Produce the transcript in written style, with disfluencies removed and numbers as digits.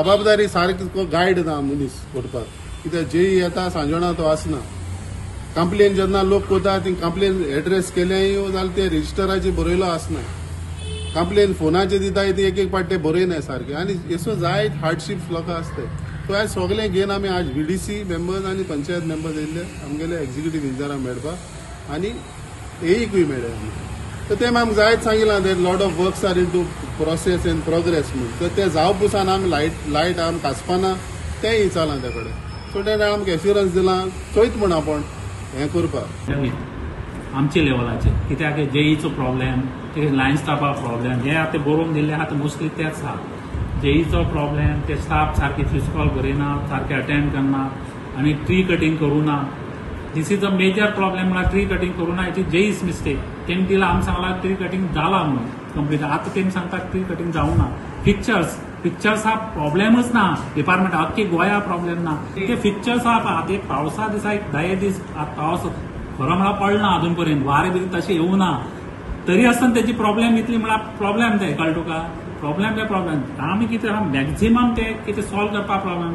जबाबदारी सारकी गायड ना मनीस करपाक. कित्याक जेई येता सांजोणा तो आसना. कंप्लेन जेन्ना लोक कोता ती कंप्लेन एड्रेस केल्याय जाल्यार ते रजिस्टराचेर बरयलो आसना. कंप्लेन फोनाचेर दिता ती एक एक पाट ते बरयनाय सारके आनी हेसो जायत हार्डशिप्स लोकां आसताय. सो आयज सगळें घेवन आमी आज व्हीडीसी मेंबर्स आनी पंचायत मेंबर्स येयल्ले आमगेले एक्झिक्युटीव इंजिनियराक मेळपाक आनी एईकूय मेळ्ळे आमी. तर ते आमकां जायत सांगिलां that lot of works are into process and progress म्हूण. तर ते जावप पुसान आमी लायट आमकां कासपाना तेंय विचारलां त्या कडेन. सो तेणें आमकां एश्युरन्स दिलां चोयत म्हूण आपूण हें करपाक. आमचे लेवलाचेर कित्याक जेईचो प्रॉब्लेम, लायन स्टाफा प्रॉब्लेम, हे आतां बरोवन दिल्ले आहा मोस्टली तेच आहा. जेईचो प्रॉब्लेम, ते स्टाफ सारके फिस्कॉल बरयना, सारके अटेंड करना आनी ट्री कटींग करूं ना. This is a major problem. म्हळ्यार ट्री कटींग करूं ना, it is JE's mistake. तेणी दिला आमी सांगला ट्री कटींग जाला म्हणून कंप्लीट. आतां तेमी सांगता ट्री कटींग जावं ना. फिक्चर्स हा प्रॉब्लेमच ना डिपार्टमेंट अख्खे गोंया प्रॉब्लेम ना. ते फिक्चर्स आहा. आतां पावसा दिसा एक 10 दीस पावस खरो म्हळ्यार पडना अजून पर्यंत, वारें बी तशें येवना, तरी आसतना तेजी प्रॉब्लेम इतली म्हळ्यार प्रॉब्लेम ते कळटा तुका. प्रॉब्लेम ते प्रॉब्लेम आमी कितें मॅक्झिमम ते कितें सॉल्व करपाक प्रॉब्लेम.